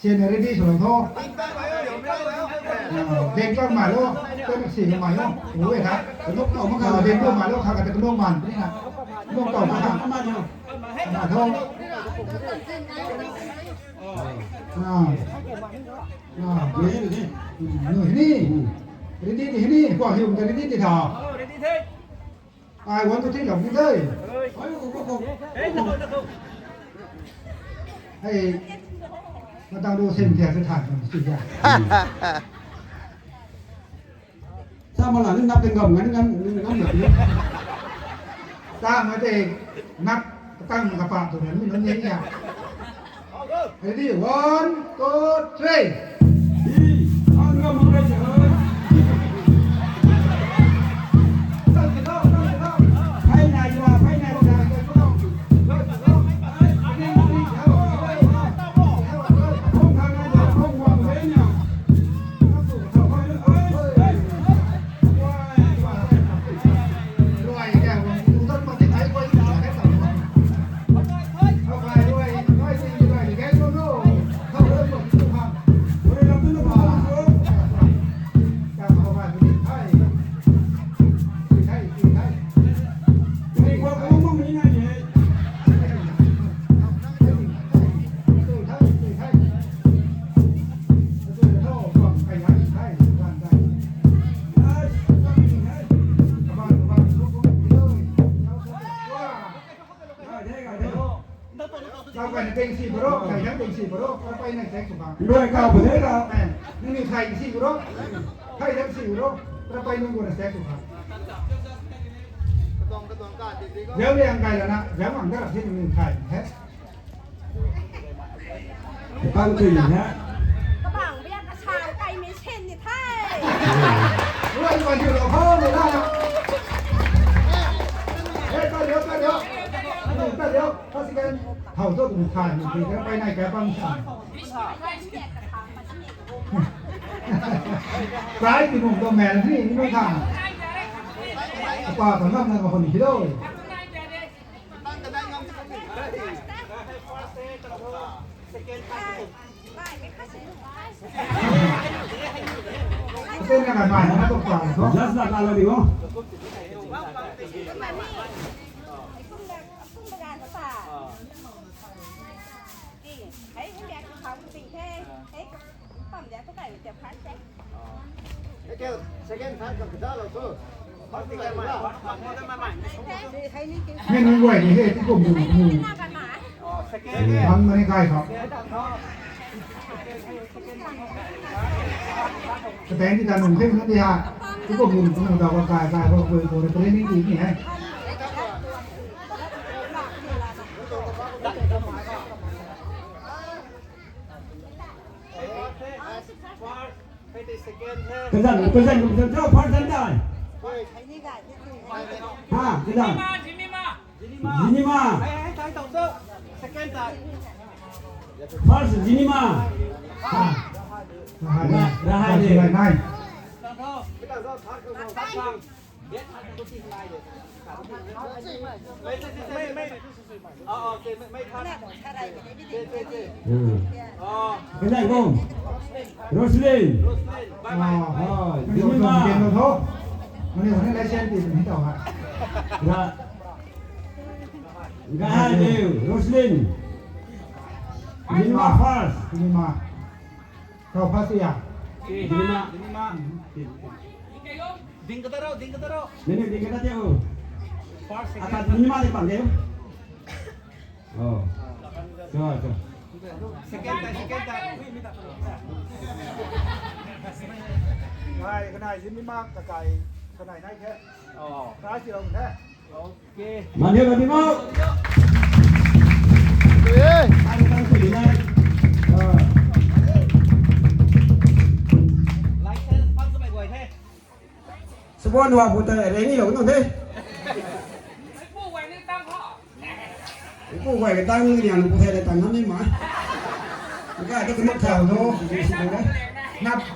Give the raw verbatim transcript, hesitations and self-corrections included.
Senior ready sw tho. Deng kang mai lo, kang si mai lo. Ui tha. Deng kang mai lo, kha kata kanu man ni na. Deng kang mai lo. Mai tho. Ah. Ah. Ni ni. Ready ni ni. Kwa hiu ka ready ti tha. Ai, one, two, three, lou ni de. Hei, matang ru sen tia se than kan si ya. Sa ma la ni nap teng gam ngan ngan ngan nap ni. Sa ma te nap tang ka pa tu ni ngan ni ya. Ready, one, two, three. Rui kau pw de rau. Nangniw thay si bro. Thay si bro. Rui pay nunc guna se tu kha. Zau liang kai lana, zau mang da rap si nangniw thay the. Pang tui ni the. Kabang biak ka sa kai mi sen ni the. Rui pay ni lo ho ni la. Hey, ta dio, ta dio. Ta dio. First second. Thau cho tu thay ni, rui pay nai kai pang sa. Kai ti nung to man ni ni tha. Apa ta ngam na ko ni do. Ate na ngai mai na to pa ko. Just na ka lo ni ko. Second, third ka kida lo tu. First, second, third. Hei nunc guay ni hei tu kum nunc nunc. Second. Bang mani kai khou. Katen ti ta nunc the nunc di ha. Tu kum nunc nunc ta kai kai khou koi koi training ti ni hai. Kazan, kazan, kazan, kazan, first and die. Ha, kazan. Jinima. First, Jinima. Ha. Ra-, Rahai ni. Hmm. Kazan kum. Roslyn. Ah, Jinima. Ra-, Rahai ni, Roslyn. Jinima first. Jinima. Kau first ya. Jinima. Ding kata rau, ding kata rau. Ni ni, ding kata tiu. First, second. Ata Jinima di pang tiu. Oh. Cho, cho. Second time, second time. Hai, kanai Jinima kakai, kanai nai the. Oh. Kai si rau the. Okay. Mani mani mau. Eh. Ai kan si nai. Ah. License pan sa bai guay the. Sabon wa bu ta reng ni lo nung the. Pu guay ka tang ni ang pu the tang nam ni ma. Ka ta kmak thau lo. Nap